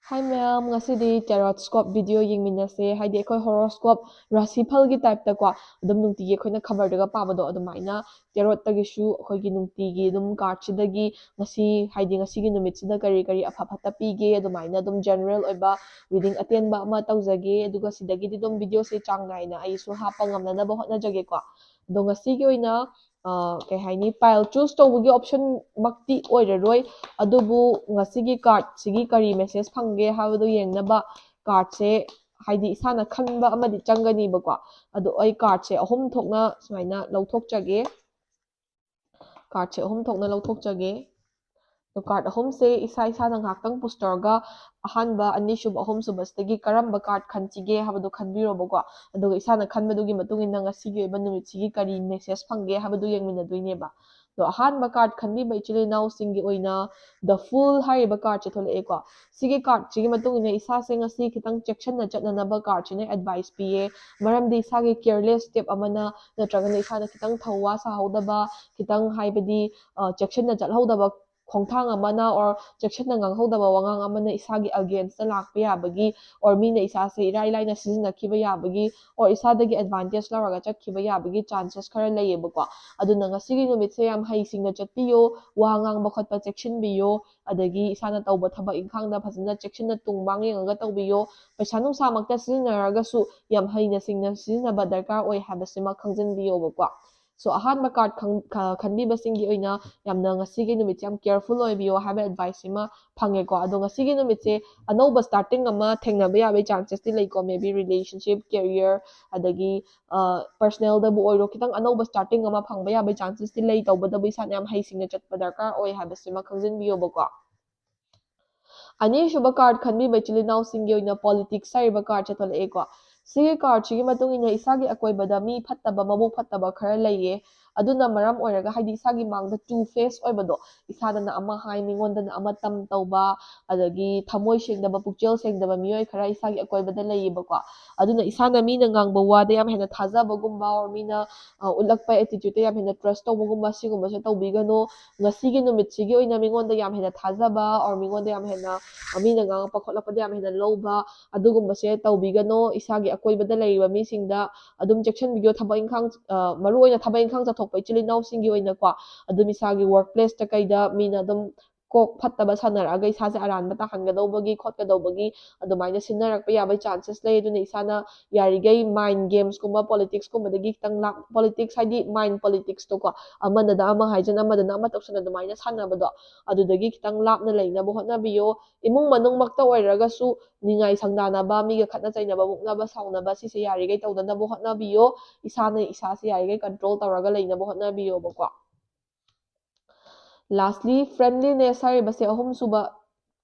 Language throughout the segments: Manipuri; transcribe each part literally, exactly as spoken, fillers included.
Hi ꯃꯌꯥꯝ, ꯉꯁꯤꯗꯤ tarot scope video ꯌꯦꯡꯃꯤꯟꯅꯁꯦ꯫ ꯍꯥꯏꯗꯤ ꯑꯩꯈꯣꯏ horoscope ꯔꯥꯁꯤꯐꯜꯒꯤ type ꯇꯀꯣ, ꯑꯗꯨꯝ ꯅꯨꯡꯇꯤꯒꯤ ꯑꯩꯈꯣꯏꯅ ꯈꯕꯔꯗꯒ ꯄꯥꯕꯗꯣ, ꯑꯗꯨꯃꯥꯏꯅ tarot ꯇꯒꯤꯁꯨ ꯑꯩꯈꯣꯏꯒꯤ ꯅꯨꯡꯇꯤꯒꯤ ꯑꯗꯨꯝ card ꯁꯤꯗꯒꯤ ꯉꯁꯤ, ꯍꯥꯏꯗꯤ ꯉꯁꯤꯒꯤ ꯅꯨꯃꯤꯠꯁꯤꯗ ꯀꯔꯤ ꯀꯔꯤ ꯑꯐ ꯐꯠꯇ ꯄꯤꯒꯦ, ꯑꯗꯨꯃꯥꯏꯅ ꯑꯗꯨꯝ general ꯑꯣꯏꯕ reading ꯑꯇꯦꯟꯕ ꯑꯃ ꯇꯧꯖꯒꯦ꯫ ꯑꯗꯨꯒ ꯁꯤꯗꯒꯤꯗꯤ ꯑꯗꯨꯝ video ꯁꯦ ꯆꯥꯡ ꯅꯥꯏꯅ ꯑꯩꯁꯨ ꯍꯥꯞꯄ ꯉꯝꯅꯅꯕ ꯍꯣꯠꯅꯖꯒꯦꯀꯣ꯫ ꯑꯗꯣ ꯉꯁꯤꯒꯤ ꯑꯣꯏꯅ ꯑ, ꯀꯩ ꯍꯥꯏꯅꯤ, pile choose ꯇꯧꯕꯒꯤ option ꯃꯛꯇꯤ ꯑꯣꯏꯔꯔꯣꯏ, ꯑꯗꯨꯕꯨ ꯉꯁꯤꯒꯤ card ꯁꯤꯒꯤ ꯀꯔꯤ message ꯐꯪꯒꯦ ꯍꯥꯏꯕꯗꯨ ꯌꯦꯡꯅꯕ card ꯁꯦ, ꯍꯥꯏꯗꯤ ꯏꯁꯥꯅ ꯈꯟꯕ ꯑꯃꯗꯤ ꯆꯪꯒꯅꯤꯕꯀꯣ꯫ ꯑꯗꯣ ꯑꯩ card ꯁꯦ ꯑꯍꯨꯝ ꯊꯣꯛꯅ ꯁꯨꯃꯥꯏꯅ ꯂꯧꯊꯣꯛꯆꯒꯦ꯫ Card ꯁꯦ ꯑꯍꯨꯝ ꯊꯣꯛꯅ ꯂꯧꯊꯣꯛꯆꯒꯦ꯫ ꯑꯗꯣ card ꯑꯍꯨꯝꯁꯦ ꯏꯁꯥ ꯏꯁꯥꯅ ꯉꯥꯏꯍꯥꯛꯇꯪ pause ꯇꯧꯔꯒ ꯑꯍꯥꯟꯕ, ꯑꯅꯤꯁꯨꯕ, ꯑꯍꯨꯝꯁꯨꯕꯁꯤꯗꯒꯤ ꯀꯔꯝꯕ card ꯈꯟꯁꯤꯒꯦ ꯍꯥꯏꯕꯗꯨ ꯈꯟꯕꯤꯔꯣꯕꯀꯣ꯫ ꯑꯗꯨꯒ ꯏꯁꯥꯅ ꯈꯟꯕꯗꯨꯒꯤ ꯃꯇꯨꯡ ꯏꯟꯅ ꯉꯁꯤꯒꯤ ꯑꯣꯏꯕ ꯅꯨꯃꯤꯠꯁꯤꯒꯤ ꯀꯔꯤ message ꯐꯪꯒꯦ ꯍꯥꯏꯕꯗꯨ ꯌꯦꯡꯃꯤꯟꯅꯗꯣꯏꯅꯦꯕ꯫ ꯑꯗꯣ ꯑꯍꯥꯟꯕ card ꯈꯟꯕꯤꯕ ꯏꯆꯤꯜ ꯏꯅꯥꯎꯁꯤꯡꯒꯤ ꯑꯣꯏꯅ The Fool ꯍꯥꯏꯔꯤꯕ card ꯁꯦ ꯊꯣꯛꯂꯛꯑꯦꯀꯣ꯫ ꯁꯤꯒꯤ card ꯁꯤꯒꯤ ꯃꯇꯨꯡ ꯏꯟꯅ ꯏꯁꯥꯁꯦ ꯉꯁꯤ ꯈꯤꯇꯪ ꯆꯦꯛꯁꯤꯟꯅ ꯆꯠꯅꯅꯕ card ꯁꯤꯅ advice ꯄꯤꯌꯦ꯫ ꯃꯔꯝꯗꯤ ꯏꯁꯥꯒꯤ careless step ꯑꯃꯅ, ꯅꯠꯇ꯭ꯔꯒꯅ ꯏꯁꯥꯅ ꯈꯤꯇꯪ ꯊꯧꯋꯥ ꯁꯥꯍꯧꯗꯕ, ꯈꯤꯇꯪ ꯍꯥꯏꯕꯗꯤ, ꯑ, ꯆꯦꯛꯁꯤꯟꯅ ꯆꯠꯍꯧꯗꯕ ꯈꯣꯡꯊꯥꯡ ꯑꯃꯅ or ꯆꯦꯛꯁꯤꯟꯅ ꯉꯥꯡꯍꯧꯗꯕ ꯋꯥꯉꯥꯡ ꯑꯃꯅ ꯏꯁꯥꯒꯤ against ꯇ ꯂꯥꯛꯄ ꯌꯥꯕꯒꯤ, or ꯃꯤꯅ ꯏꯁꯥꯁꯦ ꯏꯔꯥꯏ ꯂꯥꯏꯅ ꯁꯤꯖꯤꯟꯅꯈꯤꯕ ꯌꯥꯕꯒꯤ, or ꯏꯁꯥꯗꯒꯤ advantage ꯂꯧꯔꯒ ꯆꯠꯈꯤꯕ ꯌꯥꯕꯒꯤ chances ꯈꯔ ꯂꯩꯌꯦꯕꯀꯣ꯫ ꯑꯗꯨꯅ ꯉꯁꯤꯒꯤ ꯅꯨꯃꯤꯠꯁꯦ ꯌꯥꯝ ꯍꯩꯁꯤꯡꯅ ꯆꯠꯄꯤꯌꯣ, ꯋꯥ ꯉꯥꯡꯕ ꯈꯣꯠꯄ ꯆꯦꯛꯁꯤꯟꯕꯤꯌꯣ, ꯑꯗꯒꯤ ꯏꯁꯥꯅ ꯇꯧꯕ ꯊꯕꯛ ꯏꯪꯈꯥꯡꯗ ꯐꯖꯅ ꯆꯦꯛꯁꯤꯟꯅ ꯇꯨꯡ ꯃꯥꯡ ꯌꯦꯡꯉꯒ ꯇꯧꯕꯤꯌꯣ꯫ ꯄꯩꯁꯥ ꯅꯨꯡꯁꯥꯃꯛꯇ ꯁꯤꯖꯤꯟꯅꯔꯒꯁꯨ ꯌꯥꯝ ꯍꯩꯅ ꯁꯤꯡꯅ ꯁꯤꯖꯤꯟꯅꯕ ꯗꯔꯀꯥꯔ ꯑꯣꯏ ꯍꯥꯏꯕꯁꯤꯃ ꯈꯪꯖꯤꯟꯕꯤꯌꯣꯕꯀꯣ꯫ So ꯑꯍꯥꯟꯕ card ꯈꯟ-, ꯈ-, ꯈꯟꯕꯤꯕꯁꯤꯡꯒꯤ ꯑꯣꯏꯅ ꯌꯥꯝꯅ ꯉꯁꯤꯒꯤ ꯅꯨꯃꯤꯠꯁꯦ ꯌꯥꯝ careful ꯑꯣꯏꯕꯤꯌꯣ ꯍꯥꯏꯕ advice ꯁꯤꯃ ꯐꯪꯉꯦꯀꯣ꯫ ꯑꯗꯣ ꯉꯁꯤꯒꯤ ꯅꯨꯃꯤꯠꯁꯦ ꯑꯅꯧꯕ starting ꯑꯃ ꯊꯦꯡꯅꯕ ꯌꯥꯕꯒꯤ chances ꯇꯤ ꯂꯩꯀꯣ꯫ Maybe relationship, career, ꯑꯗꯒꯤ, ꯑ, personal ꯗꯕꯨ ꯑꯣꯏꯔꯣ, ꯈꯤꯇꯪ ꯑꯅꯧꯕ starting ꯑꯃ ꯐꯪꯕ ꯌꯥꯕꯒꯤ chances ꯇꯤ ꯂꯩ꯫ ꯇꯧꯕꯇꯕꯨ ꯏꯁꯥꯅ ꯌꯥꯝ ꯍꯩꯁꯤꯡꯅ ꯆꯠꯄ ꯗꯔꯀꯥꯔ ꯑꯣꯏ ꯍꯥꯏꯕꯁꯤꯃ ꯈꯪꯖꯤꯟꯕꯤꯌꯣꯕꯀꯣ꯫ ꯑꯅꯤꯁꯨꯕ card ꯈꯟꯕꯤꯕ ꯏꯆꯤꯜ ꯏꯅꯥꯎꯁꯤꯡꯒꯤ ꯑꯣꯏꯅ politics ꯍꯥꯏꯔꯤꯕ card ꯁꯦ ꯊꯣꯛꯂꯛꯑꯦꯀꯣ꯫ ꯁꯤꯒꯤ card ꯁꯤꯒꯤ ꯃꯇꯨꯡ ꯏꯟꯅ ꯏꯁꯥꯒꯤ ꯑꯀꯣꯏꯕꯗ ꯃꯤ ꯐꯠꯇꯕ, ꯃꯕꯨꯛ ꯐꯠꯇꯕ ꯈꯔ ꯂꯩꯌꯦ꯫ ꯑꯗꯨꯅ ꯃꯔꯝ ꯑꯣꯏꯔꯒ, ꯍꯥꯏꯗꯤ, ꯏꯁꯥꯒꯤ ꯃꯥꯡꯗ two face ꯑꯣꯏꯕꯗꯣ, ꯏꯁꯥꯗꯅ ꯑꯃ ꯍꯥꯏ, ꯃꯤꯉꯣꯟꯗꯅ ꯑꯃ ꯇꯝ ꯇꯧꯕ, ꯑꯗꯒꯤ ꯊꯃꯣꯏ ꯁꯦꯡꯗꯕ, ꯄꯨꯛꯆꯦꯜ ꯁꯦꯡꯗꯕ ꯃꯤꯑꯣꯏ ꯈꯔ ꯏꯁꯥꯒꯤ ꯑꯀꯣꯏꯕꯗ ꯂꯩꯌꯦꯕꯀꯣ꯫ ꯑꯗꯨꯅ ꯏꯁꯥꯅ ꯃꯤꯅ ꯉꯥꯡꯕ ꯋꯥꯗ ꯌꯥꯝ ꯍꯦꯟꯅ ꯊꯥꯖꯕꯒꯨꯝꯕ, or ꯃꯤꯅ ꯑ, ꯎꯠꯂꯛꯄ attitudeꯇ ꯌꯥꯝ ꯍꯦꯟꯅ trust ꯇꯧꯕꯒꯨꯝꯕ, ꯁꯤꯒꯨꯝꯕꯁꯦ ꯇꯧꯕꯤꯒꯅꯨ꯫ ꯉꯁꯤꯒꯤ ꯅꯨꯃꯤꯠꯁꯤꯒꯤ ꯑꯣꯏꯅ ꯃꯤꯉꯣꯟꯗ ꯌꯥꯝ ꯍꯦꯟꯅ ꯊꯥꯖꯕ, or ꯃꯤꯉꯣꯟꯗ ꯌꯥꯝ ꯍꯦꯟꯅ, ꯑ, ꯃꯤꯅ ꯉꯥꯡꯉꯛꯄ ꯈꯣꯠꯂꯛꯄꯗ ꯌꯥꯝ ꯍꯦꯟꯅ ꯂꯧꯕ, ꯑꯗꯨꯒꯨꯝꯕꯁꯦ ꯇꯧꯕꯤꯒꯅꯨ꯫ ꯏꯁꯥꯒꯤ ꯑꯀꯣꯏꯕꯗ ꯂꯩꯔꯤꯕ ꯃꯤꯁꯤꯡꯗ ꯑꯗꯨꯝ ꯆꯦꯛꯁꯤꯟꯕꯤꯌꯣ꯫ ꯊꯕꯛ ꯏꯪꯈꯥꯡ, ꯑ, ꯃꯔꯨ ꯑꯣꯏꯅ ꯊꯕꯛ ꯏꯪꯈꯥꯡ ꯆꯠꯊꯣꯛꯄ ꯏꯆꯤꯜ ꯏꯅꯥꯎꯁꯤꯡꯒꯤ ꯑꯣꯏꯅꯀꯣ, ꯑꯗꯨꯝ ꯏꯁꯥꯒꯤ work placeꯇ ꯀꯩꯗ ꯃꯤꯅ ꯑꯗꯨꯝ ꯀꯣꯛ ꯐꯠꯇꯕ ꯁꯥꯟꯅꯔꯛꯑꯒ ꯏꯁꯥꯁꯦ ꯑꯔꯥꯟꯕ ꯇꯥꯍꯟꯒꯗꯧꯕꯒꯤ, ꯈꯣꯠꯀꯗꯧꯕꯒꯤ ꯑꯗꯨꯃꯥꯏꯅ ꯁꯤꯟꯅꯔꯛꯄ ꯌꯥꯕꯒꯤ chances ꯂꯩ꯫ ꯑꯗꯨꯅ ꯏꯁꯥꯅ ꯌꯥꯔꯤꯈꯩ mind gamesꯀꯨꯝꯕ, politicsꯀꯨꯝꯕꯗꯒꯤ ꯈꯤꯇꯪ ꯂꯥꯞ-, politics ꯍꯥꯏꯗꯤ mind politicsꯇꯣꯀꯣ, ꯑꯃꯅꯗ ꯑꯃ ꯍꯥꯏꯖꯟ, ꯑꯃꯗꯅ ꯑꯃ ꯇꯧꯁꯟ, ꯑꯗꯨꯃꯥꯏꯅ ꯁꯥꯟꯅꯕꯗꯣ, ꯑꯗꯨꯗꯒꯤ ꯈꯤꯇꯪ ꯂꯥꯞꯅ ꯂꯩꯅꯕ ꯍꯣꯠꯅꯕꯤꯌꯣ꯫ ꯏꯃꯨꯡ ꯃꯅꯨꯡꯃꯛꯇ ꯑꯣꯏꯔꯒꯁꯨ ꯅꯤꯡꯉꯥꯏ ꯁꯪꯗꯥꯅꯕ, ꯃꯤꯒ ꯈꯠꯅ ꯆꯩꯅꯕ, ꯃꯨꯛꯅꯕ ꯁꯥꯎꯅꯕ, ꯁꯤꯁꯦ ꯌꯥꯔꯤꯈꯩ ꯇꯧꯗꯅꯕ ꯍꯣꯠꯅꯕꯤꯌꯣ꯫ ꯏꯁꯥꯅ ꯏꯁꯥꯁꯦ ꯌꯥꯔꯤꯈꯩ control ꯇꯧꯔꯒ ꯂꯩꯅꯕ ꯍꯣꯠꯅꯕꯤꯌꯣꯕꯀꯣ꯫ Lastly, friendliness ꯍꯥꯏꯔꯤꯕꯁꯦ ꯑꯍꯨꯝꯁꯨꯕ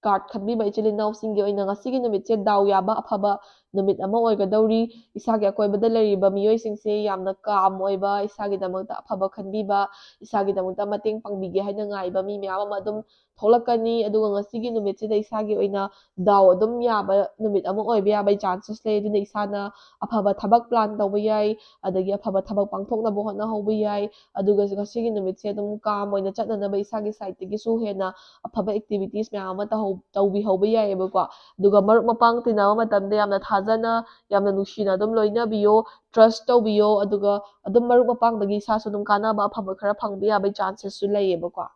card ꯈꯟꯕꯤꯕ ꯏꯆꯤꯜ ꯏꯅꯥꯎꯁꯤꯡꯒꯤ ꯑꯣꯏꯅ ꯉꯁꯤꯒꯤ ꯅꯨꯃꯤꯠꯁꯦ ꯗꯥꯎ ꯌꯥꯕ, ꯑꯐꯕ ꯅꯨꯃꯤꯠ ꯑꯃ ꯑꯣꯏꯒꯗꯧꯔꯤ꯫ ꯏꯁꯥꯒꯤ ꯑꯀꯣꯏꯕꯗ ꯂꯩꯔꯤꯕ ꯃꯤꯑꯣꯏꯁꯤꯡꯁꯦ ꯌꯥꯝꯅ calm ꯑꯣꯏꯕ, ꯏꯁꯥꯒꯤꯗꯃꯛꯇ ꯑꯐꯕ ꯈꯟꯕꯤꯕ, ꯏꯁꯥꯒꯤꯗꯃꯛꯇ ꯃꯇꯦꯡ ꯄꯥꯡꯕꯤꯒꯦ ꯍꯥꯏꯅ ꯉꯥꯏꯕ ꯃꯤ ꯃꯌꯥꯝ ꯑꯃ ꯑꯗꯨꯝ ꯊꯣꯛꯂꯛꯀꯅꯤ꯫ ꯑꯗꯨꯒ ꯉꯁꯤꯒꯤ ꯅꯨꯃꯤꯠꯁꯤꯗ ꯏꯁꯥꯒꯤ ꯑꯣꯏꯅ ꯗꯥꯎ ꯑꯗꯨꯝ ꯌꯥꯕ ꯅꯨꯃꯤꯠ ꯑꯃ ꯑꯣꯏꯕ ꯌꯥꯕꯒꯤ chances ꯂꯩ꯫ ꯑꯗꯨꯅ ꯏꯁꯥꯅ ꯑꯐꯕ ꯊꯕꯛ plan ꯇꯧꯕ ꯌꯥꯏ, ꯑꯗꯒꯤ ꯑꯐꯕ ꯊꯕꯛ ꯄꯥꯡꯊꯣꯛꯅꯕ ꯍꯣꯠꯅꯍꯧꯕ ꯌꯥꯏ꯫ ꯑꯗꯨꯒ ꯉꯁꯤꯒꯤ ꯅꯨꯃꯤꯠꯁꯦ ꯑꯗꯨꯝ calm ꯑꯣꯏꯅ ꯆꯠꯅꯅꯕ ꯏꯁꯥꯒꯤ sideꯇꯒꯤꯁꯨ ꯍꯦꯟꯅ ꯑꯐꯕ activities ꯃꯌꯥꯝ ꯑꯃ ꯇꯧꯍꯧ-, ꯇꯧꯕꯤꯍꯧꯕ ꯌꯥꯏꯑꯕꯀꯣ꯫ ꯑꯗꯨꯒ ꯃꯔꯨꯞ ꯃꯄꯥꯡ ꯇꯤꯟꯅꯕ ꯃꯇꯝꯗ ꯌꯥꯝꯅ ꯊꯥꯖꯅ, ꯌꯥꯝꯅ ꯅꯨꯡꯁꯤꯅ ꯑꯗꯨꯝ ꯂꯣꯏꯅꯕꯤꯌꯣ, trust ꯇꯧꯕꯤꯌꯣ꯫ ꯑꯗꯨꯒ ꯑꯗꯨꯝ ꯃꯔꯨꯞ ꯃꯄꯥꯡꯗꯒꯤ ꯏꯁꯥꯁꯨ ꯑꯗꯨꯝ ꯀꯥꯟꯅꯕ ꯑꯐꯕ ꯈꯔ ꯐꯪꯕ ꯌꯥꯕꯒꯤ chancesꯁꯨ ꯂꯩꯌꯦꯕꯀꯣ꯫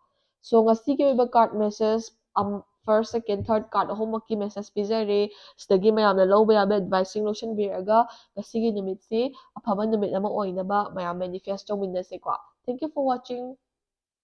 So, ꯉꯁꯤꯒꯤ ꯑꯣꯏꯕ card message, um, first, second, third card ꯑꯍꯨꯝꯃꯛꯀꯤ message ꯄꯤꯖꯔꯦ꯫ ꯁꯤꯗꯒꯤ ꯃꯌꯥꯝꯅ ꯂꯧꯕ ꯌꯥꯕ adviceꯁꯤꯡ ꯂꯧꯁꯤꯟꯕꯤꯔꯒ ꯉꯁꯤꯒꯤ ꯅꯨꯃꯤꯠꯁꯤ ꯑꯐꯕ ꯅꯨꯃꯤꯠ ꯑꯃ ꯑꯣꯏꯅꯕ ꯃꯌꯥꯝ manifest ꯇꯧꯃꯤꯟꯅꯁꯦꯀꯣ꯫ Thank you for watching.